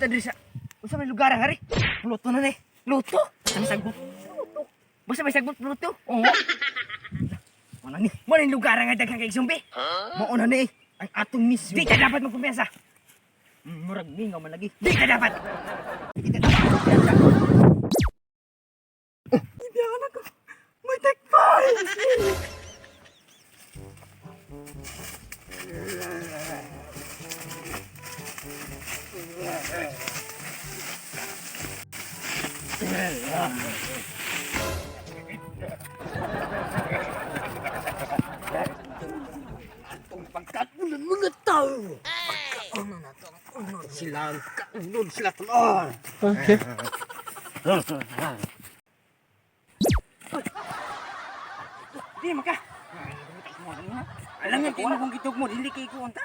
ta diri sa usa may lugar hari. Luto na ni. Luto. Basta may sagbot. Luto. Basta may sagbot luto. Oo. Wala ni. Mo ni lugar nga daghang kay zombie. Mao na ni ang atong miss. Di ka dapat magkumpiyansa. Murag mingaw man lagi. Di ka dapat. Di ka dapat magkumpiyansa. Ibiyakan ako. May tagpay. Pagkatunan mga tao. Pagkaunan na ito. Sila ang kaunod sila tulad. Okay. Di maka. Alam nga kung kung kitog mo, dili kay ko unta.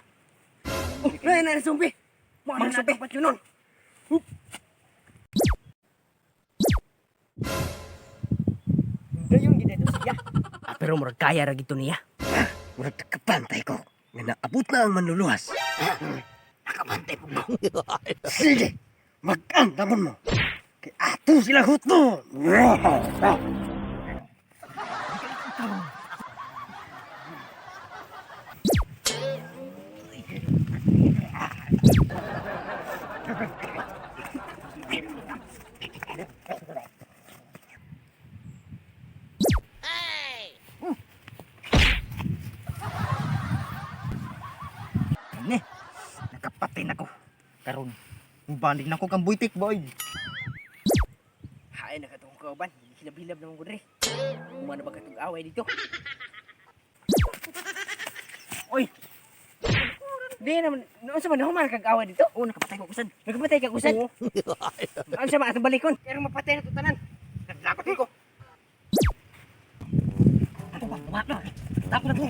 Oh, na zombie. Mo ang zombie pa yun. Gayong gid siya. Pero murag kaya ra gito niya. Murag nakapantay ko. Nga naabot na ang manluluwas. Nakabantay po ko. Sige, mag-andamon mo. Kay ato sila huto. Ni, nakapatay na ko. Karon, balik na ko kang buitik, boy. Hay na katong kauban, hilab-hilab naman ko dre. Kumana ba katong away dito? Oy. Di naman, noon sa man human kag away dito. Oh, nakapatay ko kusad. Nakapatay ka kusad. Ang sama atong balikon. Pero mapatay na to tanan. Nagdakot ko. Ako ba? Tumaklo. Tapos na to.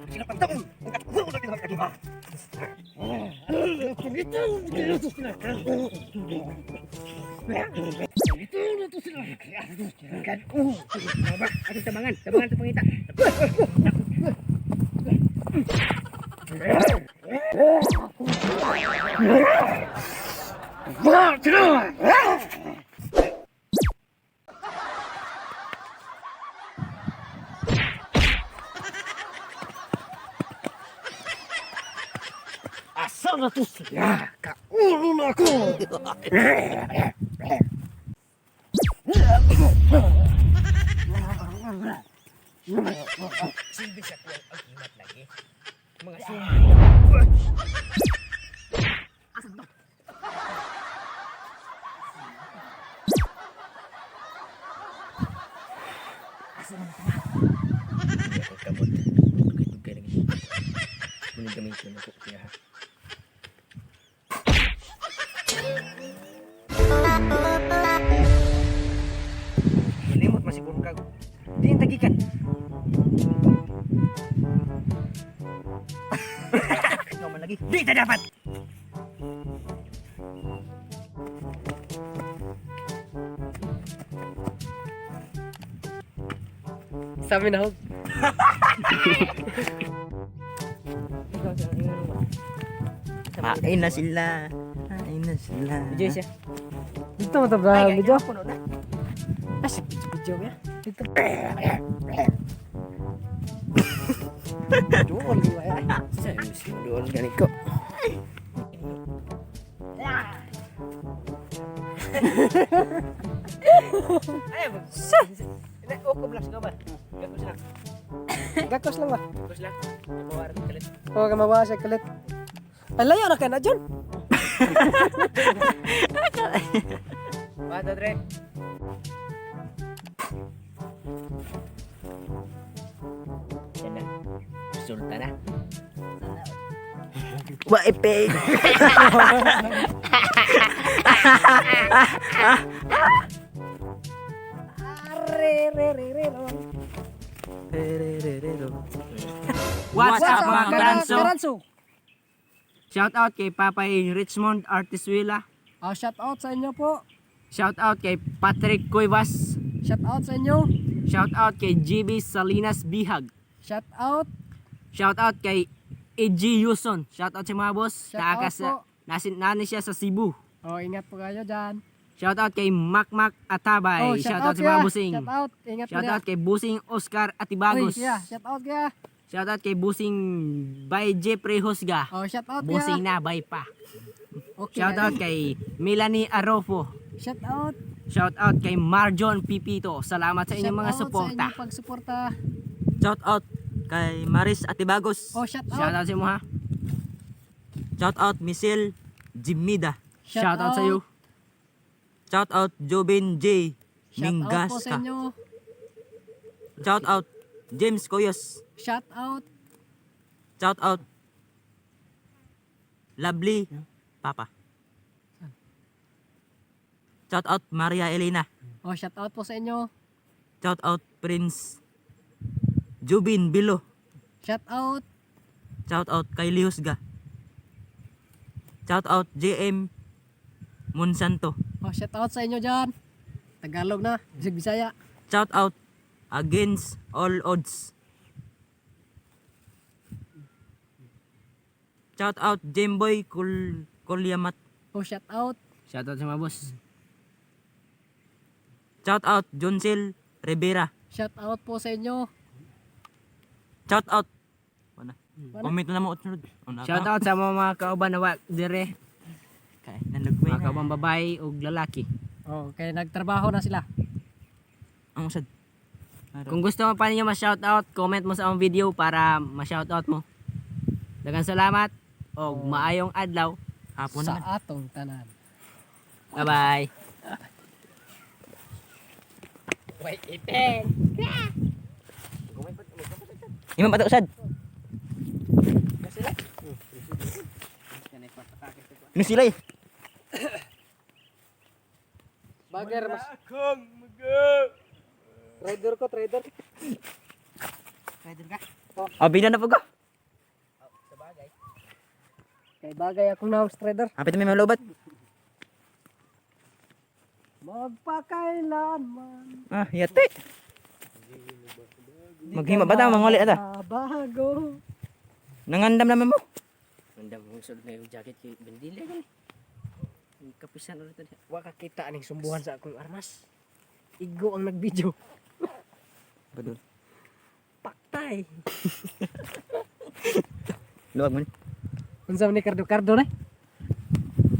Sila pantawin. Ang na kinakatiba. Ato tabangan to pangita. Asa na to sila? Kaulo na ako! Silbi sa kuwang agimat lagi. Mga sumbi. Asa ba? Asa man ito? Hindi ako kamot. Katog ka lagi. Muna gamitin ako kaya ha. Limot masipon ka. Di yung tagikan. Ikaw man lagi. Di ta dapat. Sabi na ho. Kain na sila. Kain na sila. Video siya. Dito mo ito bra. Video. Puno na. Asik. Video ya. Dito. Doon di ba ya? Sa doon ganit ko. Ay, sa. Oko blast ka ba? Gakos lang. Gakos lang ba? Gakos lang. Mawar kalit. Oo ka mawasa kalit. Ay layo na ka na John. Bata dre. Yan na. Resulta na. Waipig. What's up mga karanso? Shout out kay Papay Richmond Artiswila. Shout out sa inyo po. Shout out kay Patrick Cuevas. Shout out sa inyo. Shout out kay GB Salinas Bihag. Shout out. Shout out kay E.G. Yuson. Shoutout sa mga boss. Shoutout po. Nani siya sa Cebu. Oh, ingat po kayo dyan. Shoutout kay Makmak Atabay. Oh, Shoutout sa kuya. mga busing. Shoutout. Ingat po Shoutout niya. kay Busing Oscar Uy, Atibagos. kuya. Shoutout kuya. Shoutout kay Busing by Jeffrey Husga. Oh, shoutout kuya. Busing na by pa. Okay. Shoutout kay Melanie Arofo. Shoutout. Shoutout kay Marjon Pipito. Salamat sa inyong mga Shoutout suporta. sa inyong pagsuporta. Shout out kay Maris Atibagos. Oh, shoutout. Shoutout sa mo ha. Shout out Michelle Jimida. Shoutout sa iyo. Shout out Jobin J. Shoutout po sa Mingasca. inyo. Shout out James Coyos. Shoutout. Shout out Lovely Papa. Shout out Maria Elena. Oh, shoutout po sa inyo. Shout out Prince Jubin Bilo. Shoutout. Shout out kay Liusga. Shout out JM Monsanto. Oh, shoutout sa inyo dyan. Tagalog na. Bisaya. Shout out against all odds. Shout out Jemboy Kulyamat. Oh, shoutout. Shoutout sa mga boss. Shout out Joncel Rivera. Shoutout po sa inyo. Shout out. Wala. Wala. Comment na mo sunod. Shoutout sa mga kauban na wak dire. Kay nanagway Mga na. kauban babae o lalaki. Oh, kaya nagtrabaho na sila. Ang usad. Kung gusto mo pa ninyo ma-shoutout, comment mo sa among video para ma-shoutout mo. Daghang salamat o maayong adlaw. Hapon Sa naman. atong tanan. Bye-bye. Wait, iten. Imam pata usad. Ini sila eh. Bagay mas. Trader ko, trader. Rider ka? Abina na po ko. Kay bagay akong na trader. Hapit may malubat. Magpakailanman. Ah, yate. Maghima ba ta manguli ata? Bago. Nangandam naman mo. Mandam mo sulod na yung jacket kay Bendile kan. Kapisan ulit tadi. Wa ka kita aning sumbuhan sa akong armas. Igo ang nagvideo. Badul. Paktay. Luwag mo ni. Unsa man ni Cardo na?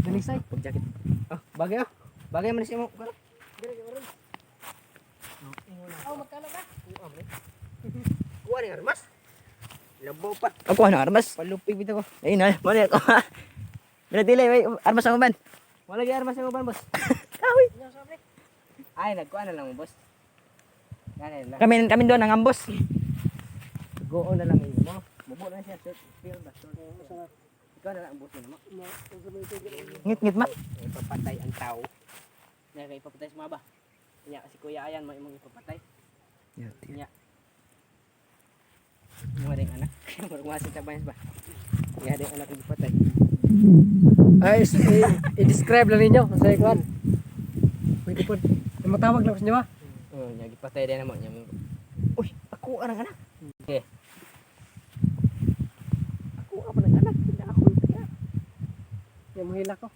Danisay. Pag jacket. Oh, bagay oh. Bagay man siya mo. Oh, magkano ka? Kuha ni armas. Labaw pa. Ako ano armas? Palupig bitaw ko. Ay na, mali ako. Bila dili may armas ang ban. Wala gyud armas sa uban, boss. Kawi. Ay, nagkuha na lang mo, boss. Ganun lang. Kami doon ang ambos. Go na lang yun mo. Mubo na siya. Field ba? Ikaw na lang ang boss mo. Ngit ma. Ipapatay ang tao. Kaya kayo ipapatay sa mga ba? Kanya si Kuya Ayan mo imong ipapatay. Kanya. Mga rin anak. Magmasin sa bayan ba? Kaya rin anak yung ipatay. Ay, i-describe lang ninyo sa ikuan. Pwede po. Matawag lang sa inyo ba? Oo, niya ipatay rin naman. Uy, ako ang anak. Okay. Ako ang anak. Hindi ako. Yung mahila ko.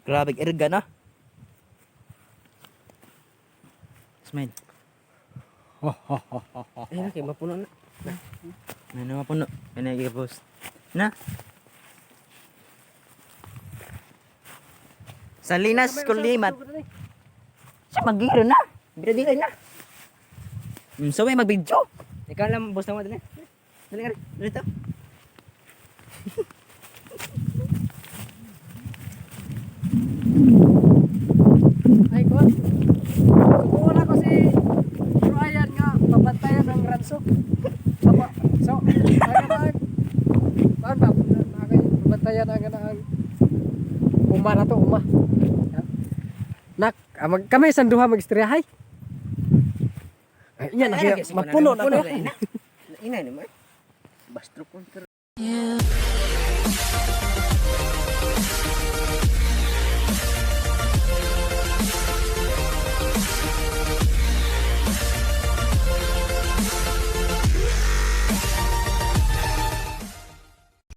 Grabe erga na. Smile. Ayun na, kayo mapuno na. Ano nga puno? Ano yung post? Na? Salinas Kulimat. Siya mag-giro na. Bila-bila na. So may mag-video. Ikaw lang, boss na mo. Dali. Dali ka rin. Dali to. Ay, kuan. Kukuha na ko si Ryan nga pabantayan ng ranso. Apa? So, aga na ay. Kuan ba? Pabantayan ang uma na to, uma. Nak, kami sanduha mag-istoryahay. Ay, yan, mapuno na to. Ina ni mo. Bastro ko. You